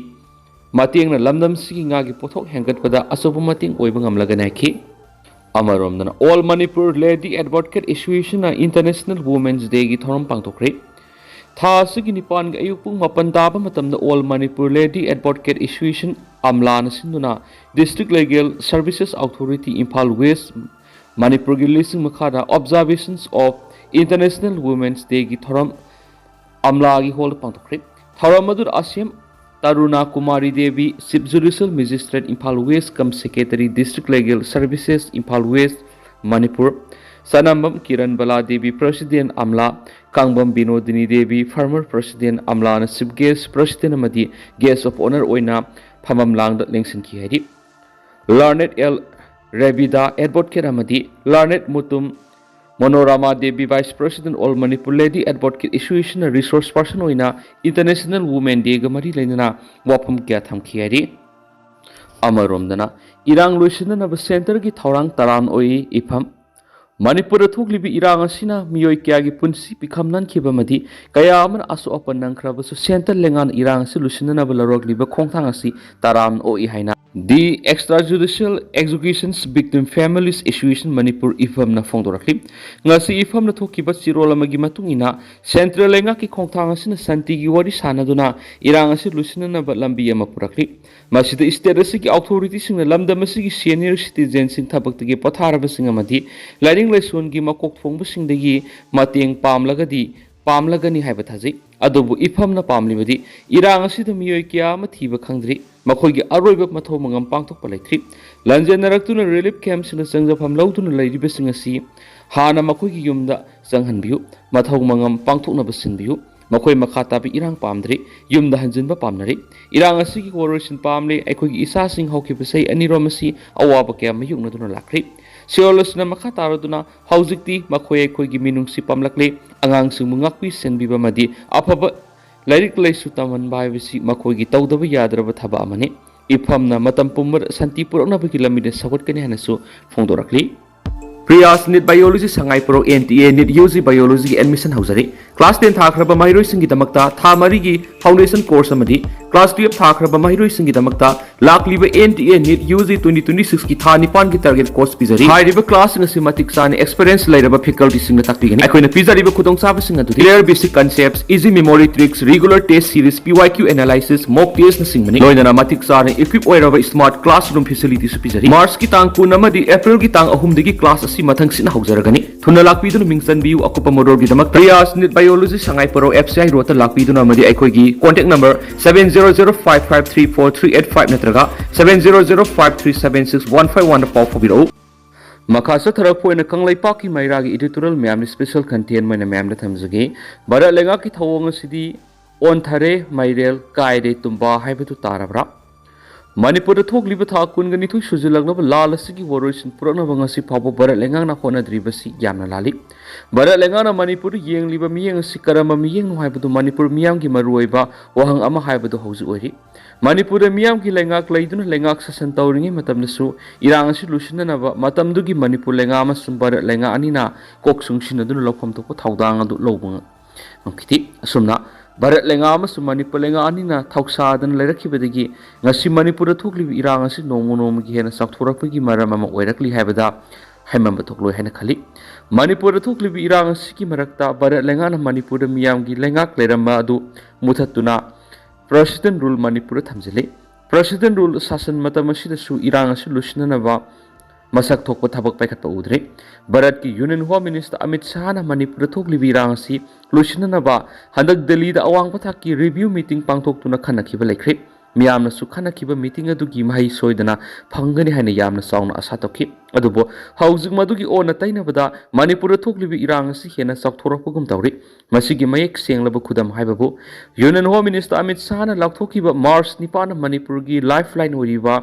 ꯃꯇꯦꯡꯅ ꯂꯝꯗꯝꯁꯤꯒꯤ ꯉꯥꯒꯤ ꯄꯣꯠꯊꯣꯛ ꯍꯦꯟꯒꯠꯄꯗ ꯑꯆꯧꯕ ꯃꯇꯦꯡ ꯑꯣꯏꯕ ꯉꯝꯂꯒꯅꯤ ꯍꯥꯏꯈꯤ꯫ ꯑꯃꯔꯣꯝꯗꯅ All Manipur Lady Advocate Associationꯅ International Women's Dayꯒꯤ ꯊꯧꯔꯝ ꯄꯥꯡꯊꯣꯛꯈ꯭ꯔꯦ꯫ ꯊꯥ ꯑꯁꯤꯒꯤ ꯅꯤꯄꯥꯟꯒꯤ ꯑꯌꯨꯛ ꯄꯨꯡ ꯃꯥꯄꯟ ꯇꯥꯕ ꯃꯇꯝꯗ All Manipur Lady Advocate Association, ꯑꯝꯂꯥꯅ ꯁꯤꯟꯗꯨꯅ District Legal Services Authority, Imphal West, ꯃꯅꯤꯄꯨꯔꯒꯤ ꯂꯨꯆꯤꯡ ꯃꯈꯥꯗ Observations of International Women's Dayꯒꯤ ꯊꯧꯔꯝ ꯑꯝꯂꯥꯒꯤ ꯍꯣꯜꯗ ꯄꯥꯡꯊꯣꯛꯈ꯭ꯔꯦ꯫ ꯊꯧꯔꯝ ꯑꯗꯨꯗ ꯑꯁꯦꯝ ꯇꯔꯨꯅꯥ Kumari Devi, Chief Judicial Magistrate, Imphal West cum Secretary, District Legal Services, Imphal West, Manipur, ꯆꯅꯝꯕꯝ Kiran ꯕꯂꯥ ꯗꯦꯕꯤ, President, ꯑꯝꯂꯥ, ꯀꯥꯡꯕꯝ ꯕꯤꯅꯣꯗꯤꯅꯤ Devi, former President, ꯑꯝꯂꯥꯅ Chief Guest, President ꯑꯃꯗꯤ Guest of Honour ꯑꯣꯏꯅ ꯐꯝꯐꯝ ꯂꯥꯡꯗ ꯂꯦꯡꯁꯤꯟꯈꯤ ꯍꯥꯏꯔꯤ꯫ Learned ꯑꯦꯜ ꯔꯦꯕꯤꯗꯥ, Advocate ꯑꯃꯗꯤ Learned Mutum Monorama Devi, Vice President, All Manipur Lady Advocate Associationꯅ resource person ꯑꯣꯏꯅ International Women Dayꯒ ꯃꯔꯤ ꯂꯩꯅꯅ ꯋꯥꯐꯝ ꯀꯌꯥ ꯊꯝꯈꯤ ꯍꯥꯏꯔꯤ꯫ ꯑꯃꯔꯣꯝꯗꯅ ꯏꯔꯥꯡ ꯂꯣꯏꯁꯤꯟꯅꯅꯕ centreꯒꯤ ꯊꯧꯔꯥꯡ ꯇꯔꯥꯝꯅ ꯑꯣꯛꯏ꯫ ꯏꯐꯝ: ꯃꯅꯤꯄꯨꯔꯗ ꯊꯣꯛꯂꯤꯕ ꯏꯔꯥꯡ ꯑꯁꯤꯅ ꯃꯤꯑꯣꯏ ꯀꯌꯥꯒꯤ ꯄꯨꯟꯁꯤ ꯄꯤꯈꯝ ꯅꯟꯈꯤꯕ ꯑꯃꯗꯤ ꯀꯌꯥ ꯑꯃꯅ ꯑꯁꯣꯛ ꯑꯄꯟ ꯅꯪꯈ꯭ꯔꯕꯁꯨ centre ꯂꯩꯉꯥꯛꯅ ꯏꯔꯥꯡ ꯑꯁꯤ ꯂꯣꯏꯁꯤꯟꯅꯅꯕ ꯂꯧꯔꯛꯂꯤꯕ ꯈꯣꯡꯊꯥꯡ ꯑꯁꯤ ꯇꯔꯥꯝꯅ ꯑꯣꯛꯏ ꯍꯥꯏꯅ The Extrajudicial Executions Victim Families Association Manipur, ꯏꯐꯝꯅ ꯐꯣꯡꯗꯣꯔꯛꯂꯤ꯫ ꯉꯁꯤ ꯏꯐꯝꯅ ꯊꯣꯛꯈꯤꯕ ꯆꯦꯔꯣꯜ ꯑꯃꯒꯤ ꯃꯇꯨꯡ ꯏꯟꯅ, centre ꯂꯩꯉꯥꯛꯀꯤ ꯈꯣꯡꯊꯥꯡ ꯑꯁꯤꯅ ꯁꯥꯟꯇꯤꯒꯤ ꯋꯥꯔꯤ ꯁꯥꯅꯗꯨꯅ ꯏꯔꯥꯡ ꯑꯁꯤ ꯂꯣꯏꯁꯤꯟꯅꯅꯕ ꯂꯝꯕꯤ ꯑꯃ ꯄꯨꯔꯛꯂꯤ꯫ ꯃꯁꯤꯗ state ꯑꯁꯤꯒꯤ authorityꯁꯤꯡꯅ ꯂꯝꯗꯝ ꯑꯁꯤꯒꯤ senior citizenꯁꯤꯡ ꯊꯕꯛꯇꯒꯤ ꯄꯣꯊꯥꯔꯕꯁꯤꯡ ꯑꯃꯗꯤ ꯂꯥꯏꯅꯤꯡ ꯂꯥꯏꯁꯣꯟꯒꯤ ꯃꯀꯣꯛ ꯊꯣꯡꯕꯁꯤꯡꯗꯒꯤ ꯃꯇꯦꯡ ꯄꯥꯝꯂꯒꯗꯤ ꯄꯥꯝꯂꯒꯅꯤ ꯍꯥꯏꯕ ꯊꯥꯖꯩ꯫ ꯑꯗꯨꯕꯨ ꯏꯐꯝꯅ ꯄꯥꯝꯂꯤꯕꯗꯤ ꯏꯔꯥꯡ ꯑꯁꯤꯗ ꯃꯤꯑꯣꯏ ꯀꯌꯥ ꯑꯃ ꯊꯤꯕ ꯈꯪꯗ꯭ꯔꯤ, ꯃꯈꯣꯏꯒꯤ ꯑꯔꯣꯏꯕ ꯃꯊꯧ ꯃꯉꯝ ꯄꯥꯡꯊꯣꯛꯄ ꯂꯩꯇ꯭ꯔꯤ꯫ ꯂꯟꯖꯦꯟꯅꯔꯛꯇꯨꯅ relief campꯁꯤꯡꯗ ꯆꯪꯖꯐꯝ ꯂꯧꯗꯨꯅ ꯂꯩꯔꯤꯕꯁꯤꯡ ꯑꯁꯤ ꯍꯥꯟꯅ ꯃꯈꯣꯏꯒꯤ ꯌꯨꯝꯗ ꯆꯪꯍꯟꯕꯤꯌꯨ꯫ ꯃꯊꯧ ꯃꯉꯝ ꯄꯥꯡꯊꯣꯛꯅꯕ ꯁꯤꯟꯕꯤꯌꯨ꯫ ꯃꯈꯣꯏ ꯃꯈꯥ ꯇꯥꯕ ꯏꯔꯥꯡ ꯄꯥꯝꯗ꯭ꯔꯤ, ꯌꯨꯝꯗ ꯍꯟꯖꯤꯟꯕ ꯄꯥꯝꯅꯔꯤ꯫ ꯏꯔꯥꯡ ꯑꯁꯤꯒꯤ ꯋꯥꯔꯣꯏꯁꯤꯟ ꯄꯥꯝꯂꯦ꯫ ꯑꯩꯈꯣꯏꯒꯤ ꯏꯆꯥꯁꯤꯡ ꯍꯧꯈꯤꯕ ꯆꯍꯤ ꯑꯅꯤꯔꯣꯝ ꯑꯁꯤ ꯑꯋꯥꯕ ꯀꯌꯥ ꯃꯥꯌꯣꯛꯅꯗꯨꯅ ꯂꯥꯛꯈ꯭ꯔꯦ꯫ ꯆꯦꯔꯣꯜ ꯑꯁꯤꯅ ꯃꯈꯥ ꯇꯥꯔꯗꯨꯅ, ꯍꯧꯖꯤꯛꯇꯤ ꯃꯈꯣꯏ ꯑꯩꯈꯣꯏꯒꯤ ꯃꯤꯅꯨꯡꯁꯤ ꯄꯥꯝꯂꯛꯂꯦ꯫ ꯑꯉꯥꯡꯁꯤꯡꯕꯨ ꯉꯥꯛꯄꯤ ꯁꯦꯟꯕꯤꯕ ꯑꯃꯗꯤ ꯑꯐꯕ ꯂꯥꯏꯔꯤꯛ ꯂꯥꯏꯁꯨ ꯇꯝꯍꯟꯕ ꯍꯥꯏꯕꯁꯤ ꯃꯈꯣꯏꯒꯤ ꯇꯧꯗꯕ ꯌꯥꯗ꯭ꯔꯕ ꯊꯕꯛ ꯑꯃꯅꯤ꯫ ꯏꯐꯝꯅ ꯃꯇꯝ ꯄꯨꯝꯕꯗ ꯁꯥꯟꯇꯤ ꯄꯨꯔꯛꯅꯕꯒꯤ ꯂꯝꯕꯤꯗ ꯁꯧꯒꯠꯀꯅꯤ ꯍꯥꯏꯅꯁꯨ ꯐꯣꯡꯗꯣꯔꯛꯂꯤ꯫ ꯄ꯭ꯔꯤꯌꯥꯁ ꯅꯤꯠ ꯕꯥꯏꯑꯣꯂꯣꯖꯤ ꯁꯉꯥꯏ ꯄꯣꯔꯣꯛ N T A NEET U G ꯕꯥꯏꯑꯣꯂꯣꯖꯤꯒꯤ ꯑꯦꯗꯃꯤꯁꯟ ꯍꯧꯖꯔꯤ꯫ ꯀ꯭ꯂꯥꯁ ꯇꯦꯟ ꯊꯥꯈ꯭ꯔꯕ ꯃꯍꯩꯔꯣꯏꯁꯤꯡꯒꯤꯗꯃꯛꯇ ꯊꯥ ꯃꯔꯤꯒꯤ ꯐꯥꯎꯟꯗꯦꯁꯟ ꯀꯣꯔꯁ ꯑꯃꯗꯤ ꯀ꯭ꯂꯥꯁ ꯇꯨꯌꯦꯜꯞ ꯊꯥꯈ꯭ꯔꯕ ꯃꯍꯩꯔꯣꯏꯁꯤꯡꯒꯤꯗꯃꯛꯇ ꯂꯥꯛꯂꯤꯕ N T A NEET U G twenty twenty ꯁꯤꯛꯁꯀꯤ ꯊꯥ ꯅꯤꯄꯥꯟꯒꯤ ꯇꯥꯔꯒꯦꯠ ꯀꯣꯔꯁ ꯄꯤꯖꯔꯤ꯫ ꯍꯥꯏꯔꯤꯕ ꯀ꯭ꯂꯥꯁꯁꯤꯡ ꯑꯁꯤ ꯃꯇꯤꯛ ꯆꯥꯅ ꯑꯦꯛꯁꯄꯤꯔꯤꯌꯦꯟꯁ ꯂꯩꯔꯕ ꯐꯦꯀꯜꯇꯤꯁꯤꯡꯅ ꯇꯥꯛꯄꯤꯒꯅꯤ꯫ ꯑꯩꯈꯣꯏꯅ ꯄꯤꯖꯔꯤꯕ ꯈꯨꯗꯣꯡꯆꯥꯕꯁꯤꯡ ꯑꯗꯨꯗꯤ clear basic concepts, easy memory tricks, regular test series, P Y Q analysis, mock test ꯅꯆꯤꯡꯕꯅꯤ꯫ ꯂꯣꯏꯅꯅ ꯃꯇꯤꯛ ꯆꯥꯅ equip ꯑꯣꯏꯔꯕ smart classroom facilityꯁꯨ ꯄꯤꯖꯔꯤ꯫ ꯃꯥꯔꯆꯀꯤ ꯇꯥꯡ ꯀꯨꯟ ꯑꯃꯗꯤ ꯑꯦꯄ꯭ꯔꯤꯜꯒꯤ ꯇꯥꯡ ꯑꯍꯨꯝꯗꯒꯤ ꯀ꯭ꯂꯥꯁ ꯑꯁꯤ ꯃꯊꯪꯁꯤꯠꯅ ꯍꯧꯖꯔꯒꯅꯤ꯫ ꯊꯨꯅ ꯂꯥꯛꯄꯤꯗꯨꯅ ꯃꯤꯡ ꯆꯟꯕꯤꯌꯨ꯫ ꯑꯀꯨꯞꯄ ꯃꯔꯣꯜꯒꯤꯗꯃꯛꯇ ꯄ꯭ꯔꯤꯌꯥꯁ ꯅꯤꯠ ꯕꯥꯏꯑꯣꯂꯣꯖꯤ ꯁꯉꯥꯏ ꯄꯣꯔꯣꯛ ꯑꯦꯐ ꯁꯤ ꯑꯥꯏ ꯔꯣꯗꯇ ꯂꯥꯛꯄꯤꯗꯨꯅ ꯑꯃꯗꯤ ꯑꯩꯈꯣꯏꯒꯤ contact number seven zero zero five five three four three eight five ꯅꯠꯇ꯭ꯔꯒ seven zero zero five three seven six one five one ꯗ ꯄꯥꯎ ꯐꯥꯎꯕꯤꯔꯛꯎ꯫ ꯃꯈꯥ ꯆꯠꯊꯔꯛꯄ ꯑꯣꯏꯅ ꯀꯪꯂꯩꯄꯥꯛꯀꯤ ꯃꯩꯔꯥꯒꯤ editorial ꯃꯌꯥꯝꯅ special content ꯑꯣꯏꯅ ꯃꯌꯥꯝꯗ ꯊꯝꯖꯒꯦ꯫ ꯚꯥꯔꯠ ꯂꯩꯉꯥꯛꯀꯤ ꯊꯧꯑꯣꯡ ꯑꯁꯤꯗꯤ ꯑꯣꯟꯊꯔꯦ, ꯃꯩꯔꯦꯜ ꯀꯥꯏꯔꯦ ꯇꯨꯝꯕ ꯍꯥꯏꯕꯗꯨ ꯇꯥꯔꯕ꯭ꯔꯥ? ꯃꯅꯤꯄꯨꯔꯗ ꯊꯣꯛꯂꯤꯕ ꯊꯥ ꯀꯨꯟꯒ ꯅꯤꯊꯣꯏ ꯁꯨꯖꯤꯜꯂꯛꯂꯕ ꯂꯥꯜ ꯑꯁꯤꯒꯤ ꯋꯥꯔꯣꯏꯁꯤꯟ ꯄꯨꯔꯛꯅꯕ ꯉꯁꯤ ꯐꯥꯎꯕ ꯚꯥꯔꯠ ꯂꯩꯉꯥꯛꯅ ꯍꯣꯠꯅꯗ꯭ꯔꯤꯕꯁꯤ ꯌꯥꯝꯅ ꯂꯥꯜꯂꯤ꯫ ꯚꯥꯔꯠ ꯂꯩꯉꯥꯛꯅ ꯃꯅꯤꯄꯨꯔꯗ ꯌꯦꯡꯂꯤꯕ ꯃꯤꯠꯌꯦꯡ ꯑꯁꯤ ꯀꯔꯝꯕ ꯃꯤꯠꯌꯦꯡꯅꯣ ꯍꯥꯏꯕꯗꯨ ꯃꯅꯤꯄꯨꯔ ꯃꯤꯌꯥꯝꯒꯤ ꯃꯔꯨꯑꯣꯏꯕ ꯋꯥꯍꯪ ꯑꯃ ꯍꯥꯏꯕꯗꯨ ꯍꯧꯖꯤꯛ ꯑꯣꯏꯔꯤ꯫ ꯃꯅꯤꯄꯨꯔꯗ ꯃꯤꯌꯥꯝꯒꯤ ꯂꯩꯉꯥꯛ ꯂꯩꯗꯨꯅ ꯂꯩꯉꯥꯛ ꯁꯥꯁꯟ ꯇꯧꯔꯤꯉꯩ ꯃꯇꯝꯗꯁꯨ ꯏꯔꯥꯡ ꯑꯁꯤ ꯂꯣꯏꯁꯤꯟꯅꯅꯕ ꯃꯇꯝꯗꯨꯒꯤ ꯃꯅꯤꯄꯨꯔ ꯂꯩꯉꯥꯛ ꯑꯃꯁꯨꯡ ꯚꯥꯔꯠ ꯂꯩꯉꯥꯛ ꯑꯅꯤꯅ ꯀꯣꯛ ꯆꯨꯡꯁꯤꯟꯅꯗꯨꯅ ꯂꯧꯐꯝ ꯊꯣꯛꯄ ꯊꯧꯗꯥꯡ ꯑꯗꯨ ꯂꯧꯕ ꯉꯝꯈꯤꯗꯦ꯫ ꯑꯁꯨꯝꯅ ꯚꯥꯔꯠ ꯂꯩꯉꯥꯛ ꯑꯃꯁꯨꯡ ꯃꯅꯤꯄꯨꯔ ꯂꯩꯉꯥꯛ ꯑꯅꯤꯅ ꯊꯧꯁꯥꯗꯅ ꯂꯩꯔꯛꯈꯤꯕꯗꯒꯤ ꯉꯁꯤ ꯃꯅꯤꯄꯨꯔꯗ ꯊꯣꯛꯂꯤꯕ ꯏꯔꯥꯡ ꯑꯁꯤ ꯅꯣꯡꯃ ꯅꯣꯡꯃꯒꯤ ꯍꯦꯟꯅ ꯆꯥꯎꯊꯣꯔꯛꯄꯒꯤ ꯃꯔꯝ ꯑꯃ ꯑꯣꯏꯔꯛꯂꯤ ꯍꯥꯏꯕꯗ ꯍꯥꯏꯃꯟꯕ ꯊꯣꯛꯂꯣꯏ ꯍꯥꯏꯅ ꯈꯜꯂꯤ꯫ ꯃꯅꯤꯄꯨꯔꯗ ꯊꯣꯛꯂꯤꯕ ꯏꯔꯥꯡ ꯑꯁꯤꯒꯤ ꯃꯔꯛꯇ ꯚꯥꯔꯠ ꯂꯩꯉꯥꯛꯅ ꯃꯅꯤꯄꯨꯔꯗ ꯃꯤꯌꯥꯝꯒꯤ ꯂꯩꯉꯥꯛ ꯂꯩꯔꯝꯕ ꯑꯗꯨ ꯃꯨꯊꯠꯇꯨꯅ President Rule ꯃꯅꯤꯄꯨꯔꯗ ꯊꯝꯖꯤꯜꯂꯤ꯫ President Rule ꯁꯥꯁꯟ ꯃꯇꯝ ꯑꯁꯤꯗꯁꯨ ꯏꯔꯥꯡ ꯑꯁꯤ ꯂꯣꯏꯁꯤꯟꯅꯅꯕ ꯃꯁꯛ ꯊꯣꯛꯄ ꯊꯕꯛ ꯄꯥꯏꯈꯠꯄ ꯎꯗ꯭ꯔꯤ꯫ ꯚꯥꯔꯠꯀꯤ Union Home Minister ꯑꯃꯤꯠ ꯁꯥꯍꯅ ꯃꯅꯤꯄꯨꯔꯗ ꯊꯣꯛꯂꯤꯕ ꯏꯔꯥꯡ ꯑꯁꯤ ꯂꯣꯏꯁꯤꯟꯅꯅꯕ ꯍꯟꯗꯛ ꯗꯦꯜꯂꯤꯗ ꯑꯋꯥꯡꯕ ꯊꯥꯛꯀꯤ review meeting ꯄꯥꯡꯊꯣꯛꯇꯨꯅ ꯈꯟꯅꯈꯤꯕ ꯂꯩꯈ꯭ꯔꯤ꯫ ꯃꯤꯌꯥꯝꯅꯁꯨ ꯈꯟꯅꯈꯤꯕ meeting ꯑꯗꯨꯒꯤ ꯃꯍꯩ ꯁꯣꯏꯗꯅ ꯐꯪꯒꯅꯤ ꯍꯥꯏꯅ ꯌꯥꯝꯅ ꯆꯥꯎꯅ ꯑꯥꯁꯥ ꯇꯧꯈꯤ꯫ ꯑꯗꯨꯕꯨ ꯍꯧꯖꯤꯛ ꯃꯗꯨꯒꯤ ꯑꯣꯟꯅ ꯇꯩꯅꯕꯗ ꯃꯅꯤꯄꯨꯔꯗ ꯊꯣꯛꯂꯤꯕ ꯏꯔꯥꯡ ꯑꯁꯤ ꯍꯦꯟꯅ ꯆꯥꯎꯊꯣꯔꯛꯄꯒꯨꯝ ꯇꯧꯔꯤ꯫ ꯃꯁꯤꯒꯤ ꯃꯌꯦꯛ ꯁꯦꯡꯂꯕ ꯈꯨꯗꯝ ꯍꯥꯏꯕꯕꯨ Union Home Minister ꯑꯃꯤꯠ ꯁꯥꯍꯅ ꯂꯥꯎꯊꯣꯛꯈꯤꯕ ꯃꯥꯔꯆ ꯅꯤꯄꯥꯟꯗ ꯃꯅꯤꯄꯨꯔꯒꯤ lifeline ꯑꯣꯏꯔꯤꯕ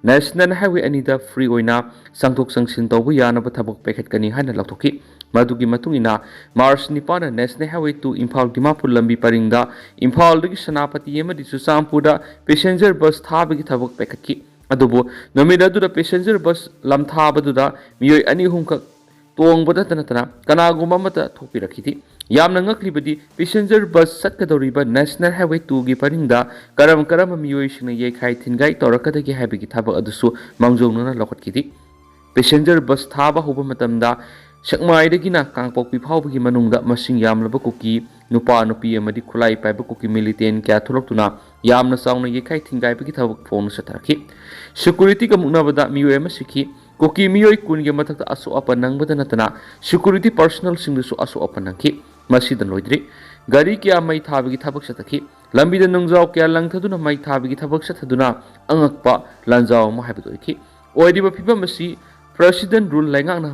National Highway ꯑꯅꯤꯗ free ꯑꯣꯏꯅ ꯆꯪꯊꯣꯛ ꯆꯪꯁꯤꯟ ꯇꯧꯕ ꯌꯥꯅꯕ ꯊꯕꯛ ꯄꯥꯏꯈꯠꯀꯅꯤ ꯍꯥꯏꯅ ꯂꯥꯎꯊꯣꯛꯈꯤ꯫ ꯃꯗꯨꯒꯤ ꯃꯇꯨꯡ ꯏꯟꯅ ꯃꯥꯔꯆ ꯅꯤꯄꯥꯟꯗ National Highway two Imphal Dimapur ꯂꯝꯕꯤ ꯄꯔꯤꯡꯗ ꯏꯝꯐꯥꯜꯗꯒꯤ ꯁꯦꯅꯥꯄꯇꯤ ꯑꯃꯗꯤ ꯆꯨꯔꯆꯥꯟꯄꯨꯔꯗ passenger bus ꯊꯥꯕꯒꯤ ꯊꯕꯛ ꯄꯥꯏꯈꯠꯈꯤ꯫ ꯑꯗꯨꯕꯨ ꯅꯨꯃꯤꯠ ꯑꯗꯨꯗ passenger bus ꯂꯝꯊꯥꯕꯗꯨꯗ ꯃꯤꯑꯣꯏ ꯑꯅꯤ ꯑꯍꯨꯝꯈꯛ ꯇꯣꯡꯕꯗꯇ ꯅꯠꯇꯅ ꯀꯅꯥꯒꯨꯝꯕ ꯑꯃꯠꯇ ꯊꯣꯛꯄꯤꯔꯛꯈꯤꯗꯦ꯫ ꯌꯥꯝꯅ ꯉꯛꯂꯤꯕꯗꯤ passenger bus ꯆꯠꯀꯗꯧꯔꯤꯕ National Highway two ꯒꯤ ꯄꯔꯤꯡꯗ ꯀꯔꯝ ꯀꯔꯝꯕ ꯃꯤꯑꯣꯏꯁꯤꯡꯅ ꯌꯩꯈꯥꯏ ꯊꯤꯟꯒꯥꯏ ꯇꯧꯔꯛꯀꯗꯒꯦ ꯍꯥꯏꯕꯒꯤ ꯊꯕꯛ ꯑꯗꯨꯁꯨ ꯃꯥꯡꯖꯧꯅꯅ ꯂꯧꯈꯠꯈꯤꯗꯦ꯫ Passenger bus ꯊꯥꯕ ꯍꯧꯕ ꯃꯇꯝꯗ ꯁꯦꯛꯃꯥꯏꯗꯒꯤꯅ ꯀꯥꯡꯄꯣꯛꯄꯤ ꯐꯥꯎꯕꯒꯤ ꯃꯅꯨꯡꯗ ꯃꯁꯤꯡ ꯌꯥꯝꯂꯕ ꯀꯨꯀꯤ ꯅꯨꯄꯥ ꯅꯨꯄꯤ ꯑꯃꯗꯤ ꯈꯨꯠꯂꯥꯏ ꯄꯥꯏꯕ ꯀꯨꯀꯤ militant ꯀꯌꯥ ꯊꯣꯛꯂꯛꯇꯨꯅ ꯌꯥꯝꯅ ꯆꯥꯎꯅ ꯌꯩꯈꯥꯏ ꯊꯤꯟꯒꯥꯏꯕꯒꯤ ꯊꯕꯛ ꯐꯣꯡꯅ ꯆꯠꯊꯔꯛꯈꯤ꯫ Security ꯒ ꯃꯨꯛꯅꯕꯗ ꯃꯤꯑꯣꯏ ꯑꯃ ꯁꯤꯈꯤ꯫ ꯀꯨꯀꯤ ꯃꯤꯑꯣꯏ ꯀꯨꯟꯒꯤ ꯃꯊꯛꯇ ꯑꯁꯣꯛ ꯑꯄꯟ ꯅꯪꯕꯗ ꯅꯠꯇꯅ security personnel ꯁꯤꯡꯗꯁꯨ ꯑꯁꯣꯛ ꯑꯄꯟ ꯅꯪꯈꯤ꯫ ꯃꯁꯤꯗ ꯂꯣꯏꯗ꯭ꯔꯤ꯫ ꯒꯥꯔꯤ ꯀꯌꯥ ꯃꯩ ꯊꯥꯕꯒꯤ ꯊꯕꯛ ꯆꯠꯊꯈꯤ꯫ ꯂꯝꯕꯤꯗ ꯅꯨꯡꯖꯥꯎ ꯀꯌꯥ ꯂꯪꯊꯗꯨꯅ ꯃꯩ ꯊꯥꯕꯒꯤ ꯊꯕꯛ ꯆꯠꯊꯗꯨꯅ ꯑꯉꯛꯄ ꯂꯥꯟꯖꯥꯎ ꯑꯃ ꯍꯥꯏꯕꯗꯨ ꯑꯣꯏꯈꯤ꯫ ꯑꯣꯏꯔꯤꯕ ꯐꯤꯕꯝ ꯑꯁꯤ President Rule ꯂꯩꯉꯥꯛꯅ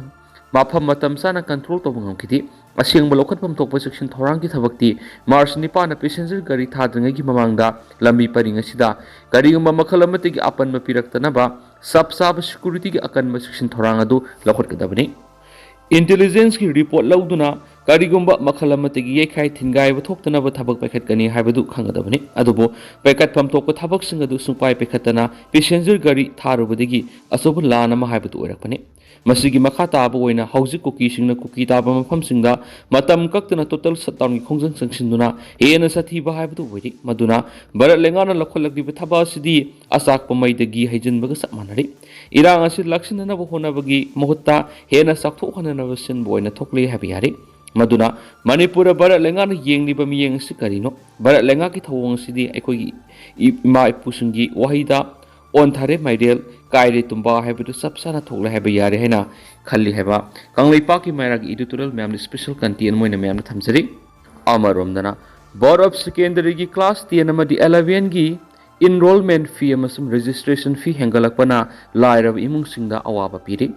ꯃꯐꯝ ꯃꯇꯝ ꯆꯥꯅ control ꯇꯧꯕ ꯉꯝꯈꯤꯗꯦ꯫ ꯑꯁꯦꯡꯕ ꯂꯧꯈꯠꯐꯝ ꯊꯣꯛꯄ ꯆꯦꯛꯁꯤꯟ ꯊꯧꯔꯥꯡꯒꯤ ꯊꯕꯛꯇꯤ ꯃꯥꯔꯆ ꯅꯤꯄꯥꯟꯗ passenger ꯒꯥꯔꯤ ꯊꯥꯗ꯭ꯔꯤꯉꯩꯒꯤ ꯃꯃꯥꯡꯗ ꯂꯝꯕꯤ ꯄꯔꯤꯡ ꯑꯁꯤꯗ ꯀꯔꯤꯒꯨꯝꯕ ꯃꯈꯜ ꯑꯃꯠꯇꯒꯤ ꯑꯄꯟꯕ ꯄꯤꯔꯛꯇꯅꯕ ꯆꯞ ꯆꯥꯕ security ꯒꯤ ꯑꯀꯟꯕ ꯆꯦꯛꯁꯤꯟ ꯊꯧꯔꯥꯡ ꯑꯗꯨ ꯂꯧꯈꯠꯀꯗꯕꯅꯤ꯫ Intelligence ꯀꯤ report ꯂꯧꯗꯨꯅ ꯀꯔꯤꯒꯨꯝꯕ ꯃꯈꯜ ꯑꯃꯠꯇꯒꯤ ꯌꯩꯈꯥꯏ ꯊꯤꯟꯒꯥꯏꯕ ꯊꯣꯛꯇꯅꯕ ꯊꯕꯛ ꯄꯥꯏꯈꯠꯀꯅꯤ ꯍꯥꯏꯕꯗꯨ ꯈꯪꯒꯗꯕꯅꯤ꯫ ꯑꯗꯨꯕꯨ ꯄꯥꯏꯈꯠꯐꯝ ꯊꯣꯛꯄ ꯊꯕꯛꯁꯤꯡ ꯑꯗꯨ ꯁꯨꯡꯄꯥꯏ ꯄꯥꯏꯈꯠꯇꯅ passenger ꯒꯥꯔꯤ ꯊꯥꯔꯨꯕꯗꯒꯤ ꯑꯆꯧꯕ ꯂꯥꯟ ꯑꯃ ꯍꯥꯏꯕꯗꯨ ꯑꯣꯏꯔꯛꯄꯅꯤ꯫ ꯃꯁꯤꯒꯤ ꯃꯈꯥ ꯇꯥꯕ ꯑꯣꯏꯅ ꯍꯧꯖꯤꯛ ꯀꯨꯀꯤꯁꯤꯡꯅ ꯀꯨꯀꯤ ꯇꯥꯕ ꯃꯐꯝꯁꯤꯡꯗ ꯃꯇꯝ ꯀꯛꯇꯅ total shutdown ꯒꯤ ꯈꯣꯡꯖꯪ ꯆꯪꯁꯤꯟꯗꯨꯅ ꯍꯦꯟꯅ ꯁꯥꯊꯤꯕ ꯍꯥꯏꯕꯗꯨ ꯑꯣꯏꯔꯤ꯫ ꯃꯗꯨꯅ ꯚꯥꯔꯠ ꯂꯩꯉꯥꯛꯅ ꯂꯧꯈꯠꯂꯛꯂꯤꯕ ꯊꯕꯛ ꯑꯁꯤꯗꯤ ꯑꯆꯥꯛꯄ ꯃꯩꯗꯒꯤ ꯍꯩꯖꯤꯟꯕꯒ ꯆꯞ ꯃꯥꯟꯅꯔꯤ꯫ ꯏꯔꯥꯡ ꯑꯁꯤ ꯂꯥꯛꯁꯤꯟꯅꯅꯕ ꯍꯣꯠꯅꯕꯒꯤ ꯃꯍꯨꯠꯇ ꯍꯦꯟꯅ ꯆꯥꯎꯊꯣꯛꯍꯟꯅꯅꯕ ꯁꯤꯟꯕ ꯑꯣꯏꯅ ꯊꯣꯛꯂꯦ ꯍꯥꯏꯕ ꯌꯥꯔꯦ꯫ ꯃꯗꯨꯅ ꯃꯅꯤꯄꯨꯔꯗ ꯚꯥꯔꯠ ꯂꯩꯉꯥꯛꯅ ꯌꯦꯡꯂꯤꯕ ꯃꯤꯠꯌꯦꯡ ꯑꯁꯤ ꯀꯔꯤꯅꯣ? ꯚꯥꯔꯠ ꯂꯩꯉꯥꯛꯀꯤ ꯊꯧꯑꯣꯡ ꯑꯁꯤꯗꯤ ꯑꯩꯈꯣꯏꯒꯤ ꯏ-, ꯏꯃꯥ ꯏꯄꯨꯁꯤꯡꯒꯤ ꯋꯥꯍꯩꯗ "ꯑꯣꯟꯊꯔꯦ ꯃꯥꯏꯔꯦꯜ, ꯀꯥꯏꯔꯦ ꯇꯨꯝꯕ" ꯍꯥꯏꯕꯗꯨ ꯆꯞ ꯆꯥꯅ ꯊꯣꯛꯂꯦ ꯍꯥꯏꯕ ꯌꯥꯔꯦ ꯍꯥꯏꯅ ꯈꯜꯂꯤ ꯍꯥꯏꯕ ꯀꯪꯂꯩꯄꯥꯛꯀꯤ ꯃꯩꯔꯥꯒꯤ editorial ꯃꯌꯥꯝꯗ special content ꯑꯣꯏꯅ ꯃꯌꯥꯝꯅ ꯊꯝꯖꯔꯤ꯫ ꯑꯃꯔꯣꯝꯗꯅ Board of Secondary ꯒꯤ class ten ꯑꯃꯗꯤ eleven ꯒꯤ enrollment fee ꯑꯃꯁꯨꯡ registration fee ꯍꯦꯟꯒꯠꯂꯛꯄꯅ ꯂꯥꯏꯔꯕ ꯏꯃꯨꯡꯁꯤꯡꯗ ꯑꯋꯥꯕ ꯄꯤꯔꯤ꯫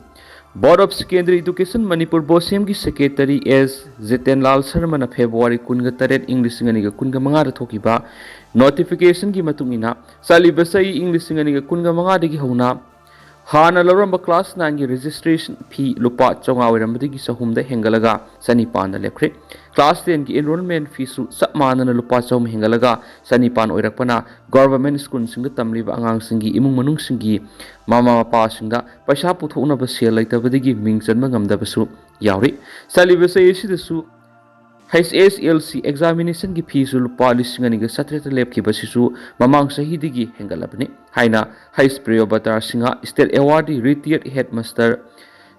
Board of Secondary Education Manipur BOSEM ꯒꯤ secretary ꯑꯦꯁ ꯖꯤꯇꯦꯟꯂꯥꯜ ꯁꯔꯃꯅ ꯐꯦꯕ꯭ꯔꯨꯋꯥꯔꯤ ꯀꯨꯟꯒ ꯇꯔꯦꯠ, ꯏꯪ ꯂꯤꯁꯤꯡ ꯑꯅꯤꯒ ꯀꯨꯟꯒ ꯃꯉꯥꯗ ꯊꯣꯛꯈꯤꯕ notification ꯒꯤ ꯃꯇꯨꯡ ꯏꯟꯅ, ꯆꯠꯂꯤꯕ ꯆꯍꯤ ꯏꯪ ꯂꯤꯁꯤꯡ ꯑꯅꯤꯒ ꯀꯨꯟꯒ ꯃꯉꯥꯗꯒꯤ ꯍꯧꯅ ꯍꯥꯟꯅ ꯂꯧꯔꯝꯕ class nineꯒꯤ registration fee ꯂꯨꯄꯥ ꯆꯥꯝꯃꯉꯥ ꯑꯣꯏꯔꯝꯕꯗꯒꯤ ꯆꯍꯨꯝꯗ ꯍꯦꯟꯒꯠꯂꯒ ꯆꯅꯤꯄꯥꯟꯗ ꯂꯦꯞꯈ꯭ꯔꯦ꯫ Class tenꯒꯤ enrollment feeꯁꯨ ꯆꯞ ꯃꯥꯟꯅꯅ ꯂꯨꯄꯥ ꯆꯍꯨꯝ ꯍꯦꯟꯒꯠꯂꯒ ꯆꯅꯤꯄꯥꯟ ꯑꯣꯏꯔꯛꯄꯅ government schoolꯁꯤꯡꯗ ꯇꯝꯂꯤꯕ ꯑꯉꯥꯡꯁꯤꯡꯒꯤ ꯏꯃꯨꯡ ꯃꯅꯨꯡꯁꯤꯡꯒꯤ ꯃꯃꯥ ꯃꯄꯥꯁꯤꯡꯗ ꯄꯩꯁꯥ ꯄꯨꯊꯣꯛꯅꯕ ꯁꯦꯜ ꯂꯩꯇꯕꯗꯒꯤ ꯃꯤꯡ ꯆꯟꯕ ꯉꯝꯗꯕꯁꯨ ꯌꯥꯎꯔꯤ꯫ ꯆꯠꯂꯤꯕ ꯆꯍꯤ ꯑꯁꯤꯗꯁꯨ H S L C examinationꯒꯤ feeꯁꯨ ꯂꯨꯄꯥ ꯂꯤꯁꯤꯡ ꯑꯅꯤꯒ ꯆꯥꯇ꯭ꯔꯦꯠꯇ ꯂꯦꯞꯈꯤꯕꯁꯤꯁꯨ ꯃꯃꯥꯡ ꯆꯍꯤꯗꯒꯤ ꯍꯦꯟꯒꯠꯂꯕꯅꯤ ꯍꯥꯏꯅ H Priyabrata Singha, state awardee, retired headmaster,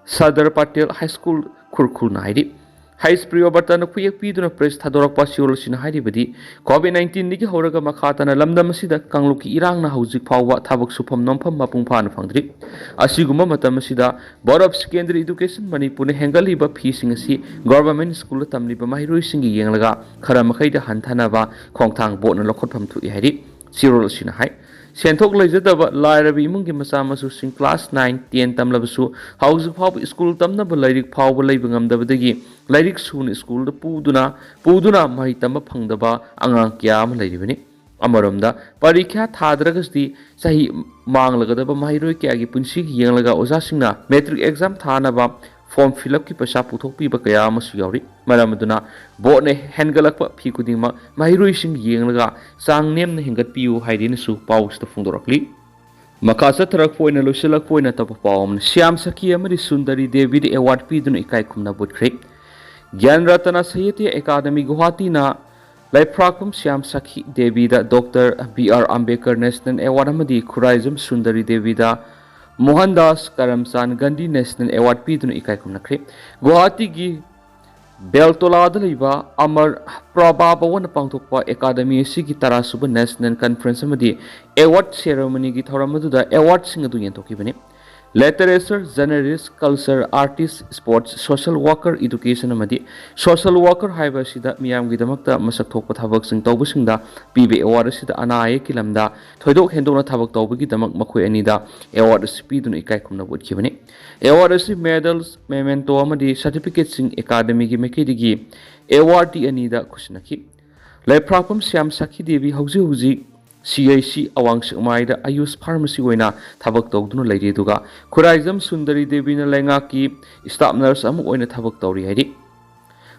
Sardar Patel High School, ꯈꯨꯔꯈꯨꯜꯅ ꯍꯥꯏꯔꯤ꯫ H Priyabrataꯅ ꯈꯨꯌꯦꯛ ꯄꯤꯗꯨꯅ press ꯊꯥꯗꯣꯔꯛꯄ ꯆꯦꯔꯣꯜ ꯑꯁꯤꯅ ꯍꯥꯏꯔꯤꯕꯗꯤ, COVID nineteenꯗꯒꯤ ꯍꯧꯔꯒ ꯃꯈꯥ ꯇꯥꯅ ꯂꯝꯗꯝ ꯑꯁꯤꯗ ꯀꯥꯡꯂꯨꯞꯀꯤ ꯏꯔꯥꯡꯅ ꯍꯧꯖꯤꯛ ꯐꯥꯎꯕ ꯊꯕꯛ ꯁꯨꯐꯝ ꯅꯣꯝꯐꯝ ꯃꯄꯨꯡ ꯐꯥꯅ ꯐꯪꯗ꯭ꯔꯤ꯫ ꯑꯁꯤꯒꯨꯝꯕ ꯃꯇꯝ ꯑꯁꯤꯗ Board of Secondary Education ꯃꯅꯤꯄꯨꯔꯅ ꯍꯦꯟꯒꯠꯂꯤꯕ feeꯁꯤꯡ ꯑꯁꯤ government schoolꯗ ꯇꯝꯂꯤꯕ ꯃꯍꯩꯔꯣꯏꯁꯤꯡꯒꯤ ꯌꯦꯡꯂꯒ ꯈꯔ ꯃꯈꯩꯗ ꯍꯟꯊꯅꯕ ꯈꯣꯡꯊꯥꯡ boardꯅ ꯂꯧꯈꯠꯐꯝ ꯊꯣꯛꯏ ꯍꯥꯏꯔꯤ꯫ ꯆꯦꯔꯣꯜ ꯑꯁꯤꯅ ꯍꯥꯏ, ꯁꯦꯟꯊꯣꯛ ꯂꯩꯖꯗꯕ ꯂꯥꯏꯔꯕ ꯏꯃꯨꯡꯒꯤ ꯃꯆꯥ ꯃꯁꯨꯁꯤꯡ class nine, ten ꯇꯝꯂꯕꯁꯨ ꯍꯧꯖꯤꯛ ꯐꯥꯎꯕ school ꯇꯝꯅꯕ ꯂꯥꯏꯔꯤꯛ ꯐꯥꯎꯕ ꯂꯩꯕ ꯉꯝꯗꯕꯗꯒꯤ ꯂꯥꯏꯔꯤꯛ ꯁꯨꯅ schoolꯗ ꯄꯨꯗꯨꯅ, ꯄꯨꯗꯨꯅ ꯃꯍꯩ ꯇꯝꯕ ꯐꯪꯗꯕ ꯑꯉꯥꯡ ꯀꯌꯥ ꯑꯃ ꯂꯩꯔꯤꯕꯅꯤ꯫ ꯑꯃꯔꯣꯝꯗ ꯄꯔꯤꯈ꯭ꯌꯥ ꯊꯥꯗ꯭ꯔꯒꯗꯤ ꯆꯍꯤ ꯃꯥꯡꯂꯒꯗꯕ ꯃꯍꯩꯔꯣꯏ ꯀꯌꯥꯒꯤ ꯄꯨꯟꯁꯤꯒꯤ ꯌꯦꯡꯂꯒ ꯑꯣꯖꯥꯁꯤꯡꯅ matric exam ꯊꯥꯅꯕ form fill upꯀꯤ ꯄꯩꯁꯥ ꯄꯨꯊꯣꯛꯄꯤꯕ ꯀꯌꯥ ꯑꯃꯁꯨ ꯌꯥꯎꯔꯤ꯫ ꯃꯔꯝ ꯑꯗꯨꯅ boardꯅ ꯍꯦꯟꯒꯠꯂꯛꯄ fee ꯈꯨꯗꯤꯡꯃꯛ ꯃꯍꯩꯔꯣꯏꯁꯤꯡ ꯌꯦꯡꯂꯒ ꯆꯥꯡ ꯅꯦꯝꯅ ꯍꯦꯟꯒꯠꯄꯤꯌꯨ ꯍꯥꯏꯗꯨꯅꯁꯨ ꯄꯥꯎꯁꯤꯗ ꯐꯣꯡꯗꯣꯔꯛꯂꯤ꯫ ꯃꯈꯥ ꯆꯠꯊꯔꯛꯄ ꯑꯣꯏꯅ ꯂꯣꯏꯁꯤꯜꯂꯛꯄ ꯑꯣꯏꯅ ꯑꯇꯣꯞꯄ ꯄꯥꯎ ꯑꯃꯅ, ꯁ꯭ꯌꯥꯝ ꯁꯈꯤ ꯑꯃꯗꯤ ꯁꯨꯟꯗꯔꯤ ꯗꯦꯕꯤꯗ award ꯄꯤꯗꯨꯅ ꯏꯀꯥꯏ ꯈꯨꯝꯅꯕ ꯎꯠꯈ꯭ꯔꯦ꯫ ꯒ꯭ꯌꯥꯟ ꯔꯇꯅ ꯁꯥꯍꯤꯇ꯭ꯌ ꯑꯦꯀꯥꯗꯃꯤ ꯒꯨꯋꯥꯍꯥꯇꯤꯅ ꯂꯩꯐ꯭ꯔꯥꯛꯄꯝ ꯁ꯭ꯌꯥꯝ ꯁꯈꯤ ꯗꯦꯕꯤꯗ Doctor B R Ambedkar National Award ꯑꯃꯗꯤ ꯈꯨꯔꯥꯏꯖꯝ ꯁꯨꯟꯗꯔꯤ ꯗꯦꯕꯤꯗ ꯃꯣꯍꯟꯗꯥꯁ ꯀꯔꯝꯆꯥꯟ ꯒꯥꯟꯙꯤ National Award ꯄꯤꯗꯨꯅ ꯏꯀꯥꯏ ꯈꯨꯝꯅꯈ꯭ꯔꯦ꯫ ꯒꯨꯋꯥꯍꯥꯇꯤꯒꯤ ꯕꯦꯜꯇꯣꯂꯥꯗ ꯂꯩꯕ ꯑꯃꯔ ꯄ꯭ꯔꯚꯥ ꯚꯋꯟꯅ ꯄꯥꯡꯊꯣꯛꯄ ꯑꯦꯀꯥꯗꯃꯤ ꯑꯁꯤꯒꯤ ꯇꯔꯥꯁꯨꯕ National Conference ꯑꯃꯗꯤ award ceremonyꯒꯤ ꯊꯧꯔꯝ ꯑꯗꯨꯗ awardꯁꯤꯡ ꯑꯗꯨ ꯌꯦꯟꯊꯣꯛꯈꯤꯕꯅꯤ꯫ Literature, journalist, culture, artist, sports, social worker, education ꯑꯃꯗꯤ social worker ꯍꯥꯏꯕ ꯑꯁꯤꯗ ꯃꯤꯌꯥꯝꯒꯤꯗꯃꯛꯇ ꯃꯁꯛ ꯊꯣꯛꯄ ꯊꯕꯛꯁꯤꯡ ꯇꯧꯕꯁꯤꯡꯗ ꯄꯤꯕ award ꯑꯁꯤꯗ ꯑꯅꯥ ꯑꯌꯦꯛꯀꯤ ꯂꯝꯗ ꯊꯣꯏꯗꯣꯛ ꯍꯦꯟꯗꯣꯛꯅ ꯊꯕꯛ ꯇꯧꯕꯒꯤꯗꯃꯛ ꯃꯈꯣꯏ ꯑꯅꯤꯗ award ꯑꯁꯤ ꯄꯤꯗꯨꯅ ꯏꯀꯥꯏ ꯈꯨꯝꯅꯕ ꯎꯠꯈꯤꯕꯅꯤ꯫ Award ꯑꯁꯤ medals, mementoꯁꯤꯡ ꯑꯦꯀꯥꯗꯃꯤꯒꯤ ꯃꯥꯏꯀꯩꯗꯒꯤ awardee ꯑꯅꯤꯗ ꯈꯨꯠꯁꯤꯟꯅꯈꯤ꯫ ꯂꯩꯐ꯭ꯔꯥꯛꯄꯝ ꯁ꯭ꯌꯥꯝ ꯁꯈꯤ ꯗꯦꯕꯤ ꯍꯧꯖꯤꯛ ꯍꯧꯖꯤꯛ ꯁꯤ ꯑꯩꯆ ꯁꯤ ꯑꯋꯥꯡ ꯁꯦꯛꯃꯥꯏꯗ ꯑꯌꯨꯁ ꯐꯥꯔꯃꯥꯁꯤ ꯑꯣꯏꯅ ꯊꯕꯛ ꯇꯧꯗꯨꯅ ꯂꯩꯔꯤ꯫ ꯑꯗꯨꯒ ꯈꯨꯔꯥꯏꯖꯝ ꯁꯨꯟꯗꯔꯤ ꯗꯦꯕꯤꯅ ꯂꯩꯉꯥꯛꯀꯤ ꯁ꯭ꯇꯥꯐ ꯅꯔꯁ ꯑꯃ ꯑꯣꯏꯅ ꯊꯕꯛ ꯇꯧꯔꯤ ꯍꯥꯏꯔꯤ꯫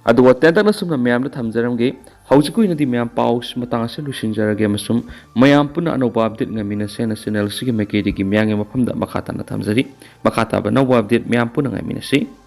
ꯑꯗꯨꯒ ꯇꯦꯟꯇꯛꯅ ꯁꯨꯝꯅ ꯃꯌꯥꯝꯗ ꯊꯝꯖꯔꯝꯒꯦ꯫ ꯍꯧꯖꯤꯛꯀꯤ ꯑꯣꯏꯅꯗꯤ ꯃꯌꯥꯝ ꯄꯥꯎ ꯃꯇꯥꯡ ꯑꯁꯤ ꯂꯣꯏꯁꯤꯟꯖꯔꯒꯦ ꯑꯃꯁꯨꯡ ꯃꯌꯥꯝ ꯄꯨꯟꯅ ꯑꯅꯧꯕ ꯑꯞꯗꯦꯠ ꯉꯥꯏꯃꯤꯟꯅꯁꯦꯅ ꯆꯦꯅꯦꯜ ꯑꯁꯤꯒꯤ ꯃꯥꯏꯀꯩꯗꯒꯤ ꯃꯌꯥꯝꯒꯤ ꯃꯐꯝꯗ ꯃꯈꯥ ꯇꯥꯅ ꯊꯝꯖꯔꯤ꯫ ꯃꯈꯥ ꯇꯥꯕ ꯑꯅꯧꯕ ꯑꯞꯗꯦꯠ ꯃꯌꯥꯝ ꯄꯨꯟꯅ ꯉꯥꯏꯃꯤꯟꯅꯁꯤ꯫